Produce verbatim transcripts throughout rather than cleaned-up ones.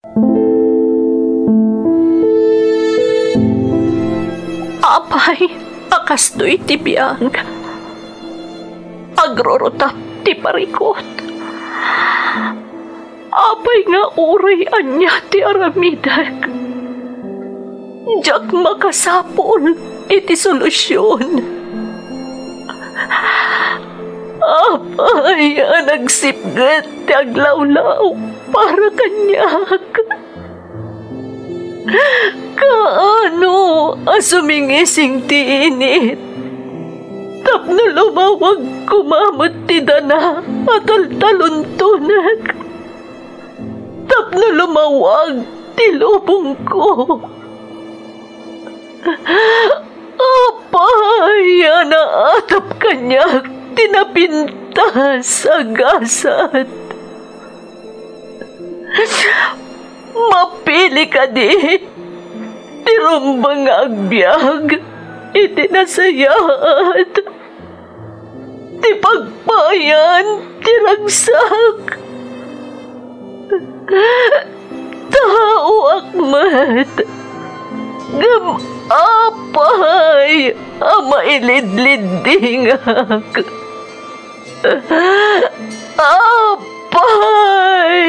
Apay, a kastoy ti biag. Agrurutap ti parikut. Apay nga uray ania ti aramidek? Diak makasapul iti solusion. Apay a nagsipnget ti aglawlaw para kaniak? Kaano a sumingising ti init tapno lumawag koma met ti dana a taltaluntonek? Tapno lumawag ti lubongko. Apay a naatap kaniak ti napintas a gasat. Mapili kadi ti rumbeng nga agbiag iti nasayaat? Ti pagpayan ti ragsak. Taoak met, ngem apay a mailidliddingak? Apay!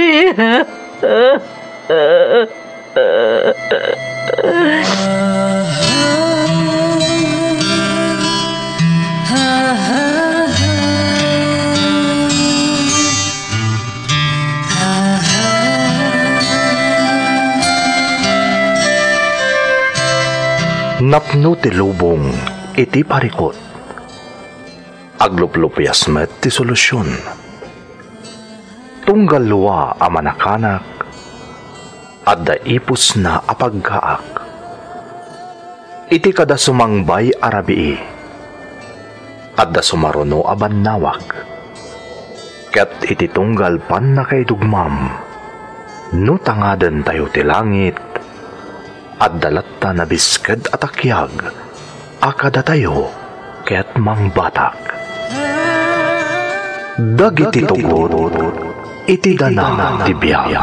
Napno ti lubong iti parikut. Agluplupias met ti solusion. Tunggal lua a manakanak, adda ipusna a paggaak. Iti kada sumangbay a rabii, adda sumaruno a bannawag. Ket iti tunggal pannakaidugmam, no tangadentayo ti langit, adda latta nabisked a takiag a kadatayo ket mangbatak. Dagiti tugot iti dana ti biag.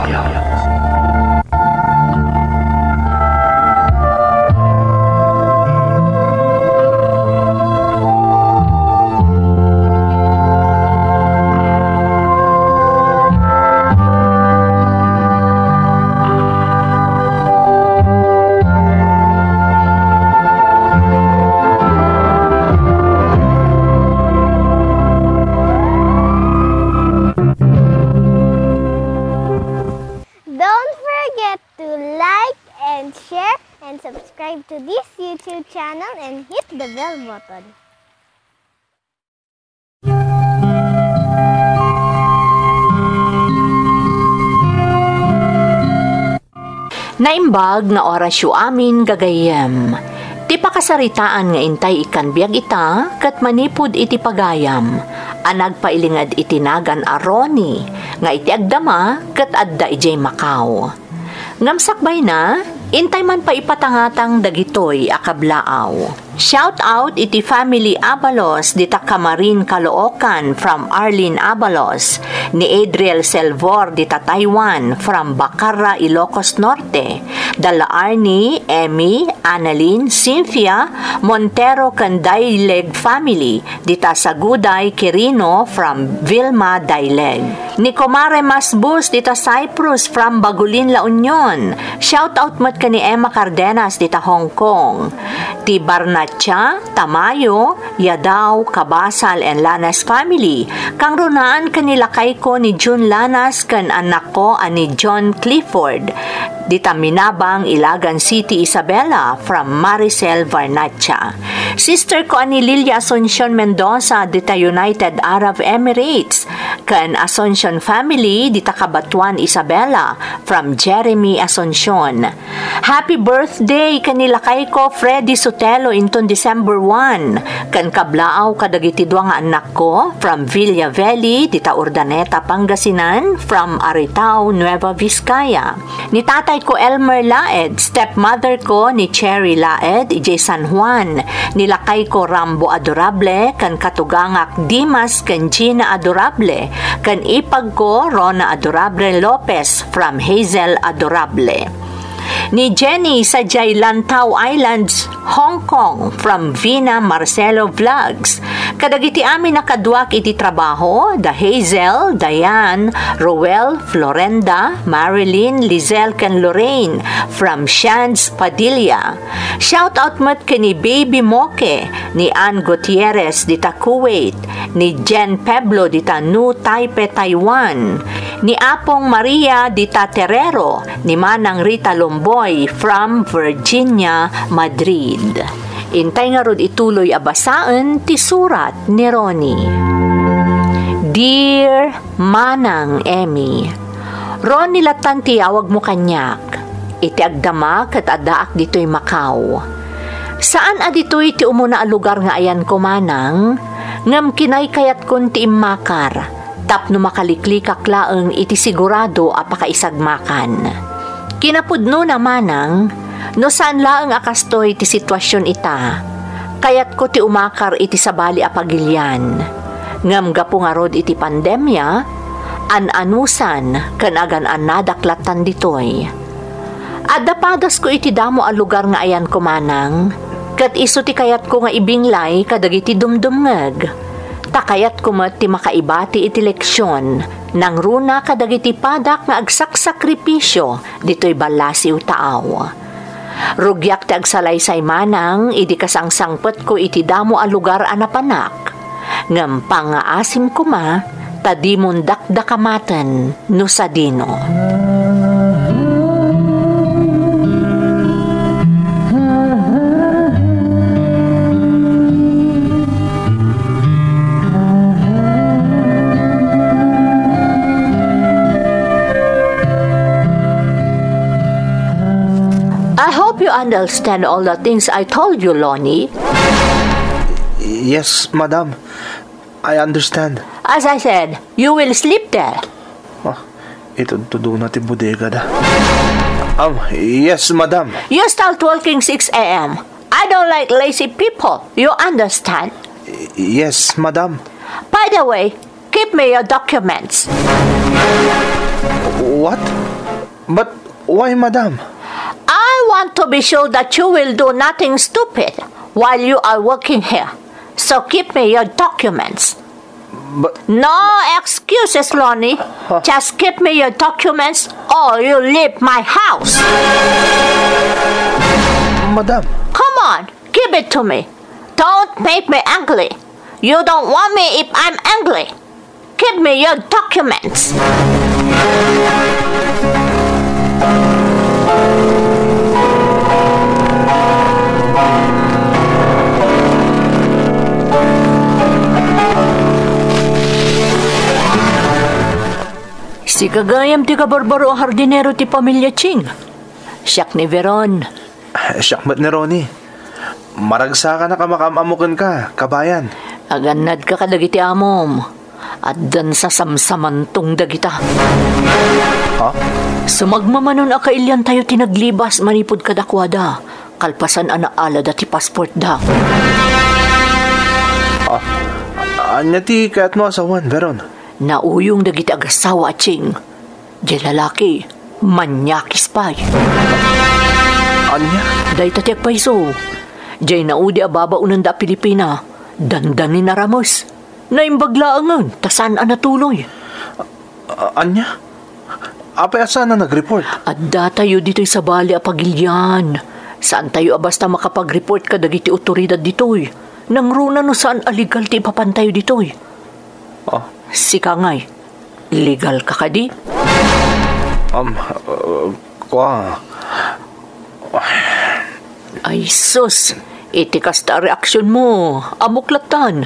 Don't forget to like and share and subscribe to this YouTube channel and hit the bell button. Naimbag nga orasyo amin, gagayyem. Ti pakasaritaan nga intay ikkan biag ita ket manipud iti pagayam a nagpailinged iti nagan a Ronnie nga iti agdama ket adda idiay Macau. Ngem sakbayna, intay man pay ipatangatang dagitoy a kablaaw. Shout out iti family Abalos dita Camarin, Caloocan from Arlene Abalos, ni Adriel Selvor dita Taiwan from Bacarra, Ilocos Norte, dalla Arnie, Emmy, Annalyn, Cynthia, Montero ken Daileg family, dita Saguday, Quirino from Vilma Daileg. Ni Kumare Masbus dita Cyprus from Bagulin, La Union. Shout out met ken ni Emma Cardenas dita Hong Kong. Ti Barnachea, Tamayo, Yadaw, Kabasal, and Lanas family. Kangrunaan ken ni lakayko ni June Lanas ken annakko a ni John Clifford. Dita Minabang, Ilagan City, Isabela, from Maricel Varnacha. Sister ko a ni Lilia Asuncion Mendoza, dita United Arab Emirates, ken Asuncion family, dita Cabatuan, Isabela, from Jeremy Asuncion. Happy birthday ken ni lakayko Freddy Sotelo inton December one, ken kablaaw kadagiti dua nga annakko from Villa Veli, dita Urdaneta, Pangasinan, from Aritao, Nueva Vizcaya. Ni tatay ko Elmer Laed, stepmother ko ni Cherry Laed, idiay San Juan. Ni lakayko Rambo Adorable, ken katugangak Dimas ken Gina Adorable, ken ipagko Rona Adorable Lopez from Hazel Adorable. Ni Jenny sadiay Lantau Islands, Hong Kong, from Vina Marcelo Vlogs. Kadagiti amin a kaduak iti trabaho, da Hazel, Diane, Roel, Florenda, Marilyn, Lizelle, ken Lorraine, from Shands Padilla. Shout out met ken ni Baby Moke, ni Ann Gutierrez dita Kuwait, ni Jen Peblo dita New Taipei, Taiwan, ni Apong Maria dita Terrero, ni Manang Rita Lomboy from Virginia, Madrid. Intay ngarud ituloy a basaen ti surat ni Ronnie. Dear Manang Emmy, Ronnie lattan ti yawagmo kaniak. Iti agdama ket addaak ditoy Macau. Saan a ditoy ti umuna a lugar nga ayanko, Manang, ngem kinaykayatkon ti immakar tapno makaliklikak laeng iti sigurado a pakaisagmakan. Kinapudnona, Manang, no saan laeng a kastoy ti situasion ita, kayatko ti umakar iti sabali a pagilian. Ngem gapu ngarud iti pandemia, an-anusan ken agan-annadak lattan ditoy. Adda padasko iti damo a lugar nga ayanko, Manang, ket isu ti kayatko nga ibinglay kadagiti dumdumngeg. Ta kayatko met ti makaibati iti leksion nangruna kadagiti padak nga agsaksakripisio ditoy ballasiw taaw. Rugiak ti agsalaysay, Manang, idi kasangsangpetko iti damo a lugar a napanak. Ngem pangngaasim koma, ta dimon dakdakamaten no sadino. I hope you understand all the things I told you, Lonnie. Yes, madam. I understand. As I said, you will sleep there. Ah, itudtudona ti bodegada. Um, yes, madam. You start working six a m. I don't like lazy people. You understand? Y-, yes, madam. By the way, give me your documents. What? But why, madam? I want to be sure that you will do nothing stupid while you are working here. So give me your documents. But no excuses, Lonnie. Huh? Just give me your documents or you leave my house. Madam. Come on, give it to me. Don't make me angry. You don't want me if I'm angry. Give me your documents. Sika gayam ti kabarbaro a hardinero ti pamilia Ching. Siak ni Veron. Siak met ni Ronnie. Maragsakanak a makaam-ammo kenka, kabayan. Agannadka kadagiti amom. Addan sasamsamantong dagita. Ha? Sumagmamanon a kailiantayo ti naglibas manipud kadakuada, kalpasan a naalada ti passportda. Ah, ania ti kayatmo a sawen, Veron? Nauyong dagiti agassawa a Ching. Diay lalaki, manyakis pay. Ania? Dayta ti agpayso. Diay naudi a babaonanda a Pilipina, dandanin a rames. Naimbag laengen, ta saan a natuloy. A-, ania? Apay a saan a nag-report? Addatayo ditoy sabali a pagilian. Saantayo a basta makapag-report kadagiti otoridad ditoy. Nangruna no saan a legal ti ipapantayo ditoy. Ah. Sika ngay, legal ka kadi? Um, uh, kua. Ay sus, iti kasta a reaksionmo, ammok lattan.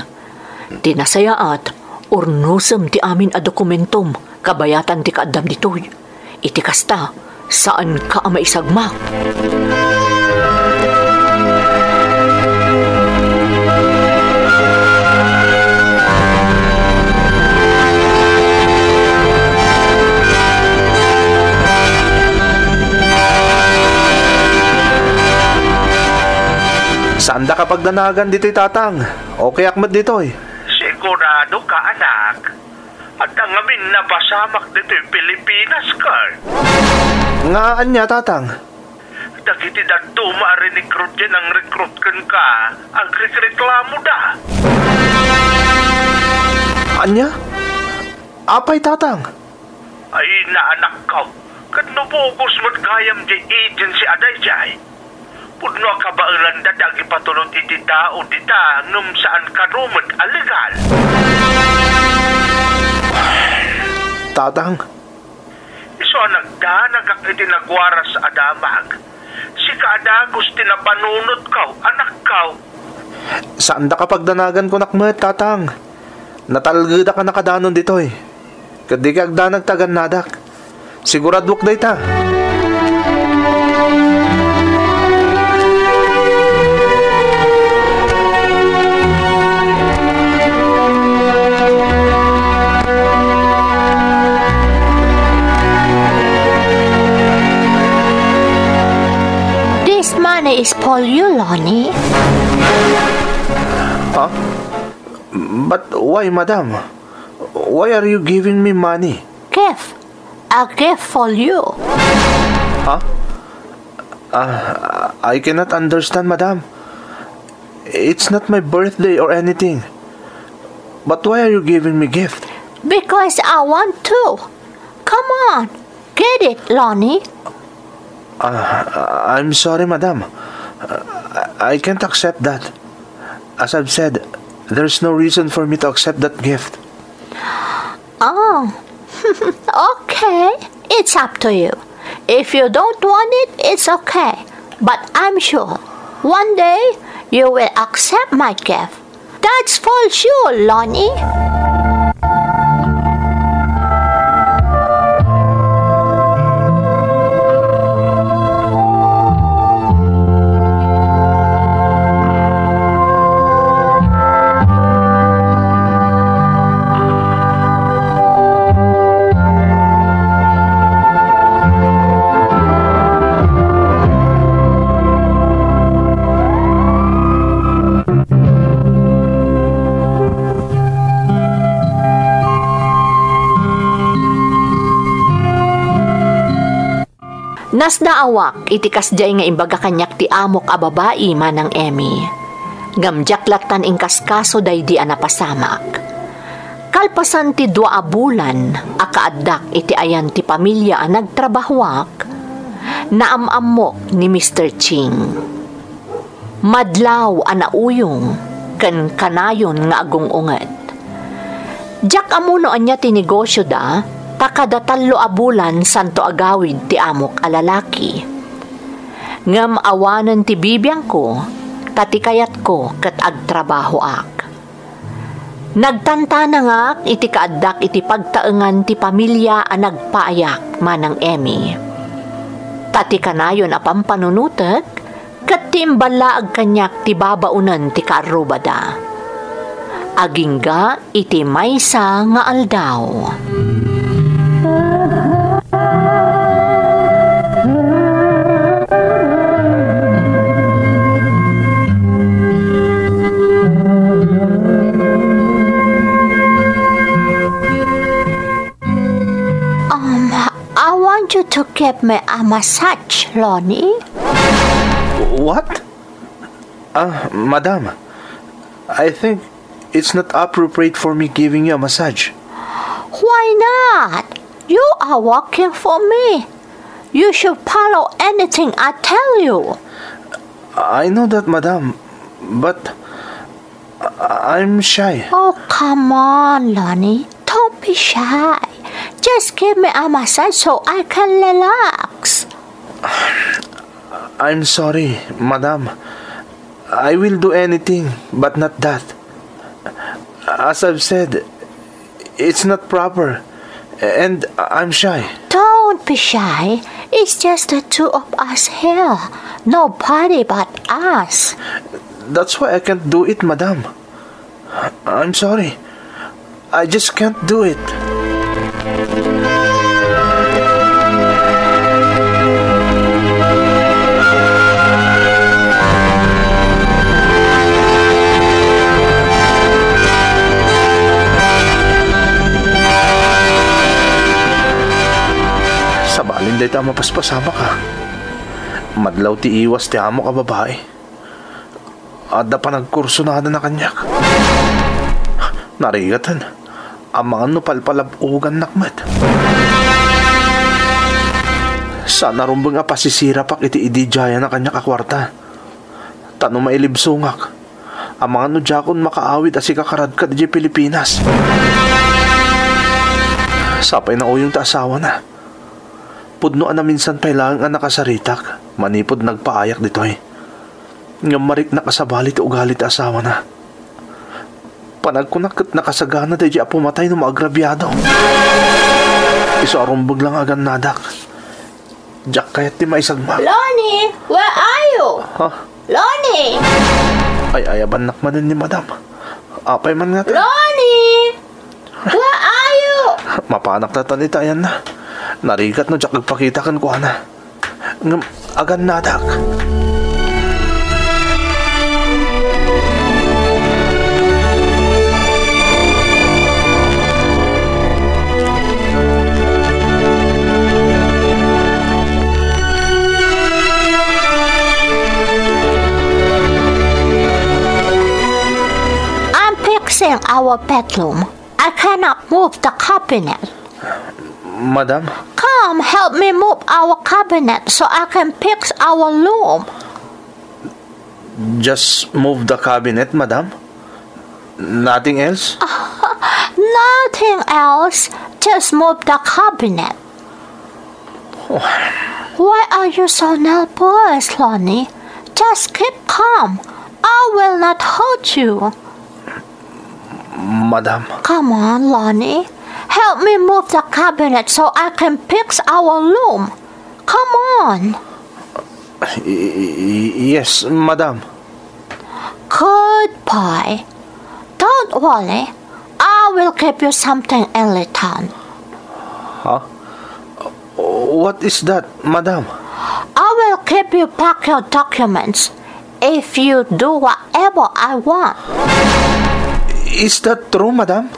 Ti nasayaat, urnosem ti amin a dokumentom, kabayatan ti kaaddam ditoy. Iti kasta, saanka a maisagmak. Saandaka pagdanagan ditoy, Tatang. Okay ak met ditoy. Sigurado ka, anak? Adda ngamin napasamak ditoy Pilipinas, Kurt? Nga ania, Tatang? Dagiti dadduma a rinikruto a nangrekrut kenka, agrekreklamoda. Ania? Apay, Tatang? Ay, naanakko. Ket no bugos met gayam diay agency a daydiay, pudno a kabaelanda ti agipatulod iti tao dita ngem saan kano met a legal. Tatang. Isu a nagdanagak iti nagwaras a damag. Sika a dagus ti napanunotko, anakko. Saandaka pagdanagan, kunak met, Tatang. Natalgedak a nakadanon ditoy. Ket dika agdanag ta agannadak. Siguraduak dayta. This money is for you, Lonnie. Huh? But why, madam? Why are you giving me money? Gift. A gift for you. Huh? Uh, I cannot understand, madam. It's not my birthday or anything. But why are you giving me gift? Because I want to. Come on, get it, Lonnie. Uh, I'm sorry, madam. Uh, I can't accept that. As I've said, there's no reason for me to accept that gift. Oh, okay. It's up to you. If you don't want it, it's okay. But I'm sure one day you will accept my gift. That's for sure, Lonnie. Nasdaawak iti kasdiay nga imbaga kaniak ti amok a babai, Manang Emmy. Ngem diak lattan inkaskaso daydi a napasamak. Kalpasan ti dua a bulan a kaaddak iti ayan ti pamilia a nagtrabahoak, naam-ammok ni Mister Ching. Madlaw a nauyong ken kanayon nga agung-unget. Diak ammo no ania ti negosioda, ta kada tallo a bulan santo agawid ti amok a lalaki. Ngem awanen ti bibiangko, ta ti kayatko ket agtrabahoak. Nagtantanangak iti kaaddak iti pagtaengan ti pamilia a nagpaayak, Manang Emmy. Ta ti kanayon a pampanunotek, ket ti imballaag kaniak ti babaonen ti kaarrubada. Agingga iti maysa nga aldaw. Um, I want you to give me a massage, Lonnie. What? Ah, madam, I think it's not appropriate for me giving you a massage. Why not? You are working for me. You should follow anything I tell you. I know that, madam, but I- I'm shy. Oh, come on, Lonnie. Don't be shy. Just give me a massage so I can relax. I'm sorry, madam. I will do anything, but not that. As I've said, it's not proper, and I'm shy. Don't be shy. It's just the two of us here. Nobody but us. That's why I can't do it, madam. I'm sorry. I just can't do it. Ita mapaspasamak, a. Madlaw ti iwas ti amok a babai. Adda panagkursunadana kaniak. Narigaten. Amangan no palpalab-ogannak met. Saan a rumbeng a pasisirapak iti ididiayana kaniak a kuarta. Ta no mailibsongak, amangan no diakon makaawid a sikakarad kad idiay Pilipinas. Sapay nauyong ti asawana. Pudno a naminsan pay laeng a nakasaritak manipud nagpaayak ditoy. Ngem mariknak a sabali ti ugali ti asawana. Panagkunak ket nakasagana daydi a pumatay no maagrabiado. Isu a rumbeng lang a agannadak. Diak kayat ti maisagmak. Lonnie, where are you? Ha? Lonnie! Ay, ayabannak manen ni Madam. Apay man nga ta? Lonnie! Where are you? Mapanak ta tan ita ayanna. Narigat no diak agpakita kenkuana. Ngem agannadak. I'm fixing our bedroom. I cannot move the cabinet. Madam? Come, help me move our cabinet so I can fix our room. Just move the cabinet, madam? Nothing else? Nothing else. Just move the cabinet. Why are you so nervous, Lonnie? Just keep calm. I will not hurt you. Madam. Come on, Lonnie. Help me move the cabinet so I can fix our room. Come on. Y-, y-, yes, madam. Good boy. Don't worry. I will give you something in return. Huh? What is that, madam? I will give you back your documents if you do whatever I want. Is that true, madam?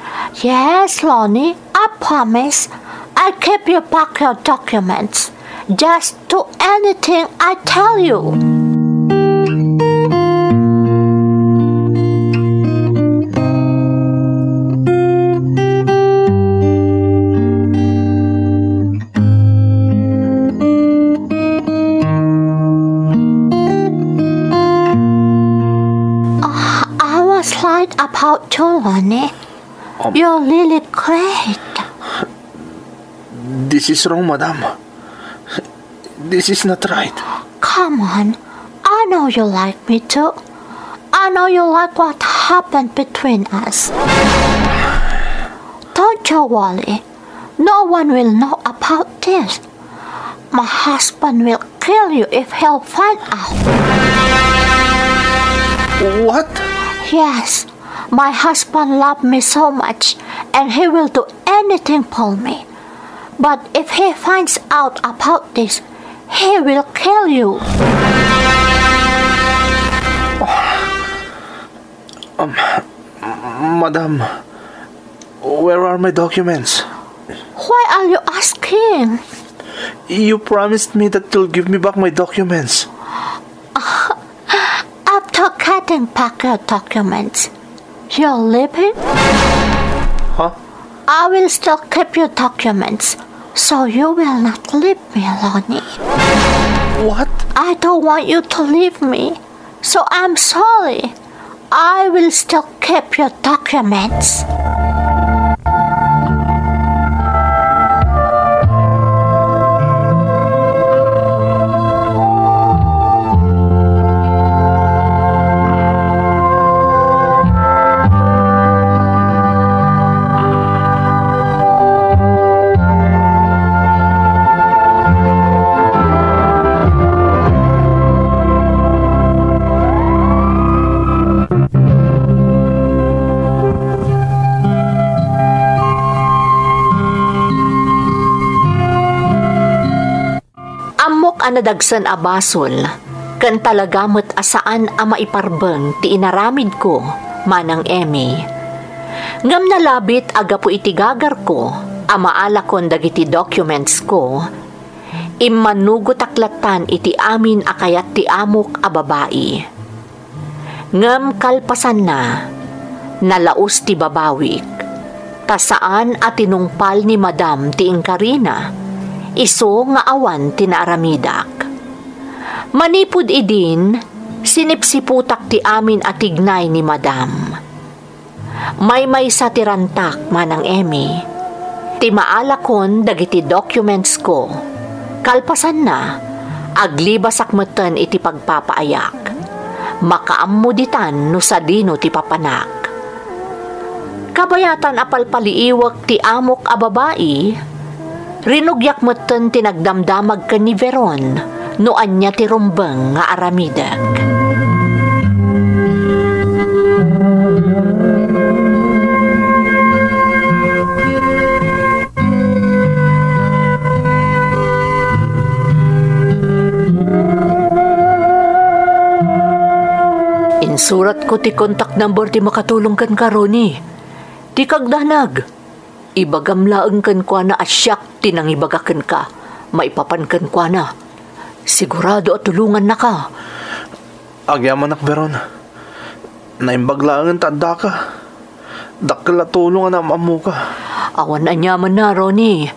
Yes, Lonnie, I promise. I give you back your documents. Just do anything I tell you. Ah, I was right about you, Lonnie. Um, You're really great. This is wrong, madam. This is not right. Come on. I know you like me too. I know you like what happened between us. Don't you worry. No one will know about this. My husband will kill you if he'll find out. What? Yes, my husband loved me so much, and he will do anything for me. But if he finds out about this, he will kill you. Um, madam, where are my documents? Why are you asking? You promised me that you'll give me back my documents. After getting back your documents, you're leaving? Huh? I will still keep your documents, so you will not leave me, Lonnie. What? I don't want you to leave me, so I'm sorry. I will still keep your documents. Ammok a nadagsen a basol, ken talaga met a saan a maiparbeng ti inaramidko, Manang Emmy. Ngem nalabit a gapu iti gagarko a maalakon dagiti documentsko, Immanugotak lattan iti amin a kayat ti amok a babai. Ngem kalpasanna, nalaus ti babawik, ta saan a tinungpal ni Madam ti inkarina, isu nga awan ti naaramidak. Manipud idin, sinipsiputak ti amin a tignay ni Madam. Maymaysa ti rantak, Manang Emmy. Ti maalakon dagiti documents ko. Kalpasanna, aglibasak metten iti pagpapaayak. Makaammo ditan no sadino ti papanak. Kabayatan a palpaliiwek ti amok a babai, rinugiak metten ti nagdamdamag ken ni Veron no ania ti rumbeng nga aramidek. Insuratko ti contact number ti makatulong kenka, Ronnie. Ti kagdanag, ibagam laeng kenkuana a siak ti nangibaga kenka maipapan kenkuana. Sigurado a tulongannaka. Agyamanak, Veron. Naimbag laengen ta addaka. Dakkel a tulong a naam-ammoka. Awan aniamanna, Ronnie.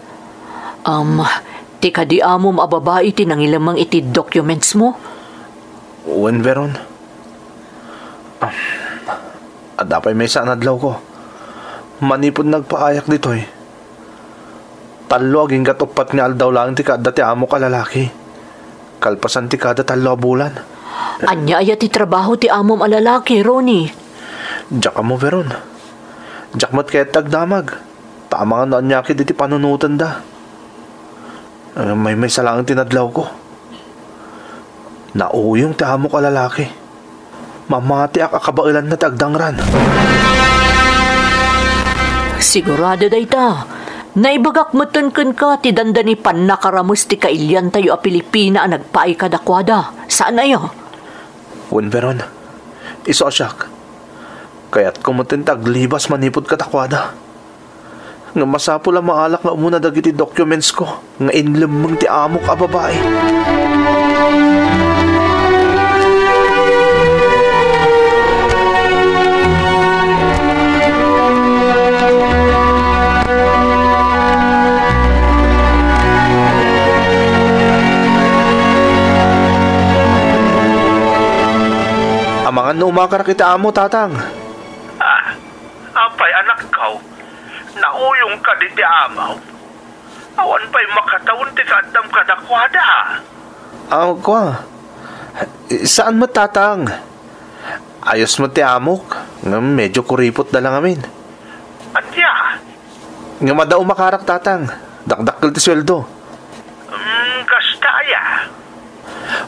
Um, ti kadi amom a babai ti nangilemmeng iti documents mo? Wen, Veron. Ah, adda pay maysa a nadlawko. Manipud nagpaayak ditoy, tallo agingga't uppat nga aldaw laeng ti kaadda ti amok a lalaki, kalpasan ti kada tallo a bulan. Ania aya ti trabaho ti amom a lalaki, Ronnie? Diak ammo, Veron. Diak met kayat ti agdamag, ta amangan no ania ketdi ti panunotenda. Ngem maymaysa laeng ti nadlawko. Nauyong ti amok a lalaki. Mamatiak a kabaelanna ti agdangran. Sigurado dayta. Naibagak metten kenka ti dandani pannakarames ti kailiantayo a Pilipina a nagpaay kadakuada. Saan aya? Wen, Veron. Isu a siak, kayatko metten ti aglibas manipud kadakuada. Ngem masapul a maalak nga umuna dagiti documentsko nga inlemmeng ti amok a babai. Amangan no umakarak iti amo, Tatang. Ah, apay, anakko? Nauyong kadi ti amom? Awan pay makatawen ti kaaddam kadakuada. Ah, kua. Saan met, Tatang. Ayos met ti amok, ngem medyo kuripot da lang amin. Ania? Ngem adda umakarak, Tatang. Dakdakkel ti sueldo. Mm, kasta aya?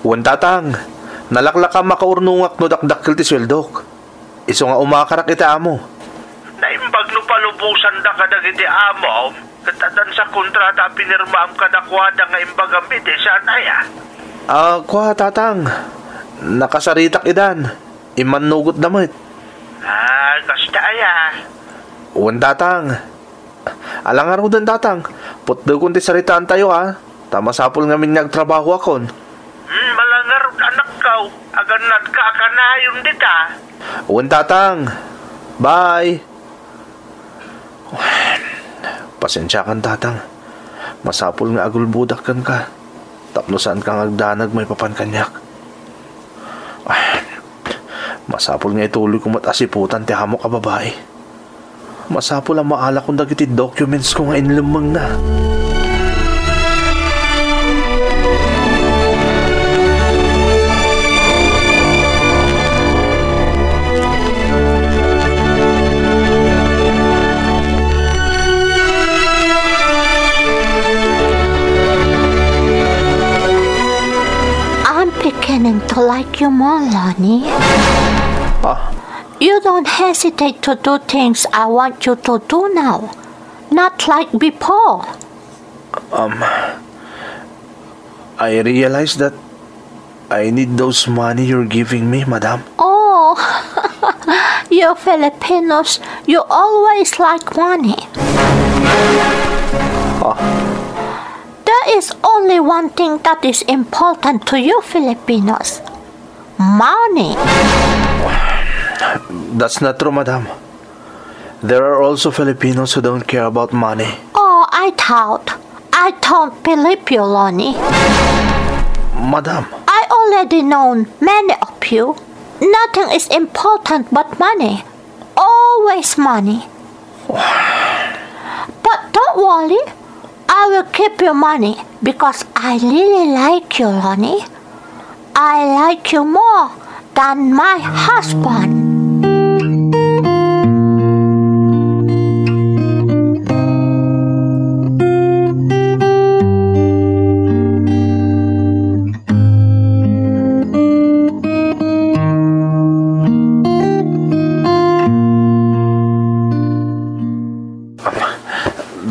Wen, Tatang. Nalaklakam a kaurnongak no dakdakkel ti sueldok. Isu nga umakarak iti amo. Naimbag no palubosanda kadagiti amom, ket addan sa kontrata a pinirmaam kadakuada nga imbagam idi, saan aya? Ah, kua, Tatang. Nakasaritak idan. Immannugotda met. Ah, kasta aya? Wen, Tatang. Ala ngaruden, Tatang. Putdekon ti saritaantayo, a. Ta masapul ngamin nga agtrabahoakon. Hmm, ala ngarud, anakko. Agannadka a kanayon dita. Wen, Tatang. Bye. Pasensiakan, Tatang. Masapul nga agulbodak kenka. Tapno saanka nga agdanag maipapan kaniak. Masapul nga ituloyko met a siputan ti amok a babai. Masapul a maalakon dagiti documentsko nga inlemmengna. I'm beginning to like you more, Lonnie. Ah. You don't hesitate to do things I want you to do now. Not like before. Um, I realize that I need those money you're giving me, madam. Oh, you Filipinos, you always like money. Ah. There is only one thing that is important to you Filipinos. Money. That's not true, madam. There are also Filipinos who don't care about money. Oh, I thought. I don't believe you, Ronnie. Madam. I already known many of you. Nothing is important but money. Always money. But don't worry. I will keep your money because I really like you, Ronnie. I like you more than my husband.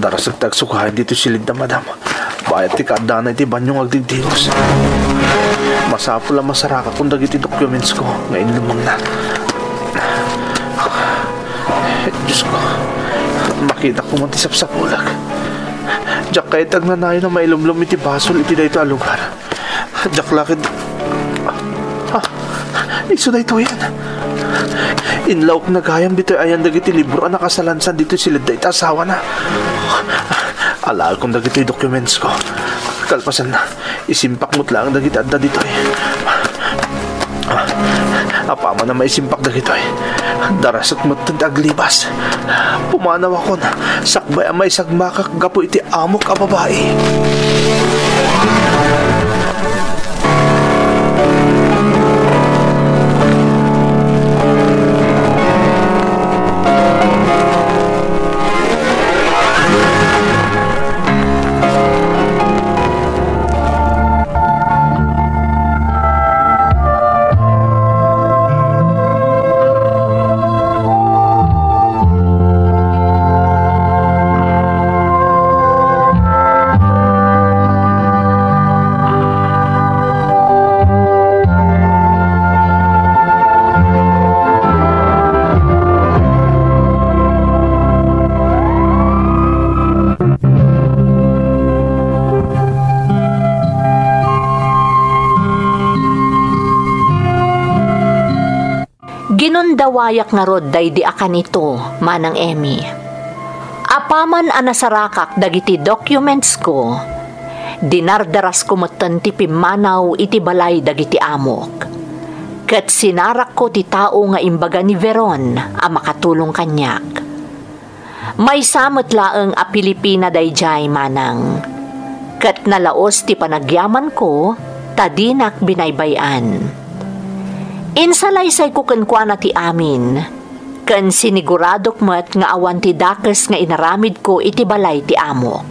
Darasek ti agsukaen ditoy silidda, madam. Bayat ti kaaddana iti banio nga agdigdigos. Masapul a masarakakon dagiti documents ko nga inlemmengna. Diyos ko, makitak ko man ti sapsapulek. Diak kayat agnanayon a mailumlom iti basol iti daytoy a lugar. Diak la ket, ah, isu daytoyen. Inlawekna gayam ditoy ayan dagiti libro a nakasalansan ditoy silidda iti asawana. Alaekon dagitoy documents ko. Kalpasanna, isimpak met laeng dagiti adda ditoy. Apaman a maisimpak dagitoy, darasek metten ti aglibas. Pumanawakon, sakbay a maisagmakak gapu iti amok a babai. Ginundawayak ngarud daydi a kanito, Manang Emmy. Apaman a nasarakak dagiti documentsko, dinardarasko metten ti pimmanaw iti balay dagiti amok. Ket sinarakko ti tao nga imbaga ni Veron a makatulong kaniak. Maysa met laeng a Pilipina daydiay, Manang. Ket nalaos ti panagyamanko ta dinak binaybay-an. Insalaysayko kenkuana ti amin, ken siniguradok met nga awan ti dakes nga inaramidko iti balay ti amok.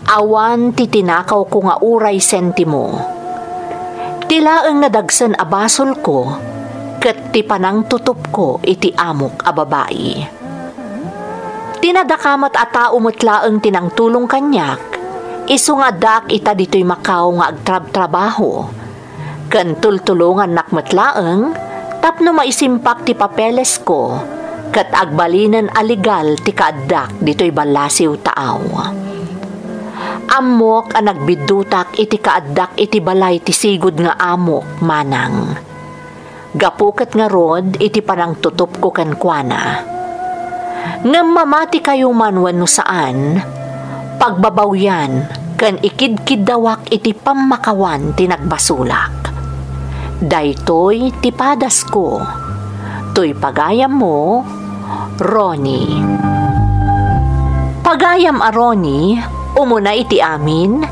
Awan ti tinakawko nga uray sentimo. Ti laeng nadagsen a basolko ket ti panangtutopko iti amok a babai. Ti nadakamat a tao met laeng ti nangtulong kaniak, isu nga addaak ita ditoy Macau nga agtrabtrabaho. Ken tultulongannak met laeng tapno maisimpak ti papelesko ket agbalinen a legal ti kaaddak ditoy ballasiw taaw. Ammok a nagbiddutak iti kaaddak iti balay ti sigud nga amok, Manang. Gapu ket ngarud iti panangtutopko kenkuana. Ngem mamatikayo man wenno saan, pagbabawyan ken ikidkiddawak iti pammakawan ti nagbasolak. Daytoy ti padasko. Toy pagayammo, Ronnie. Pagayam a Ronnie, umuna iti amin,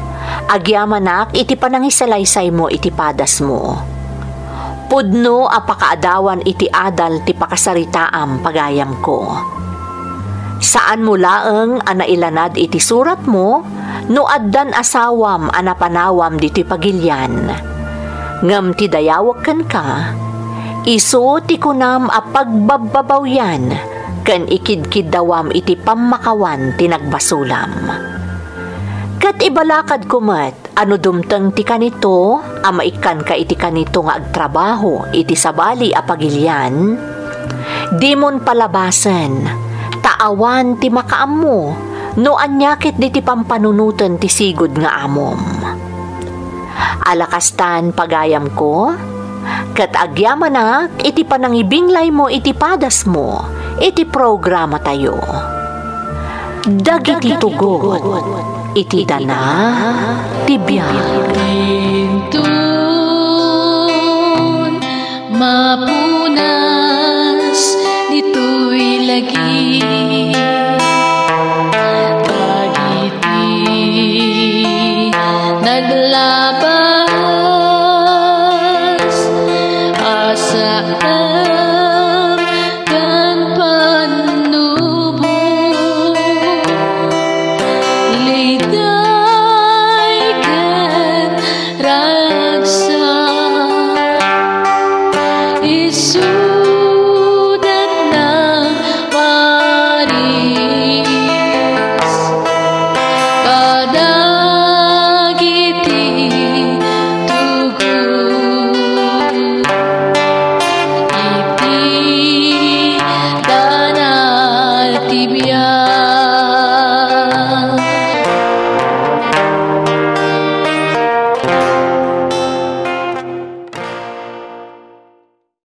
agyamanak iti panangisalaysaymo iti padasmo. Pudno a pakaadawan iti adal ti pakasaritaam, pagayamko. Saanmo laeng a nailanad iti suratmo no addan asawam a napanawam ditoy pagilian. Ngem ti dayawek kenka, isu ti kunam a pagbabbabawian ken ikidkiddawam iti pammakawan ti nagbasolam. Ket ibalakadko met a no dumteng ti kanito a maikkanka iti kanito nga agtrabaho iti sabali a pagilian, dimon palabasen, ta awan ti makaammo no ania ket diti pampanunoten ti sigud nga amom. Ala kastan, pagayamko, ket agyamanak iti panangibinglaymo iti padasmo iti programatayo. Dagiti tugot iti dana ti biag. Intun, mapu-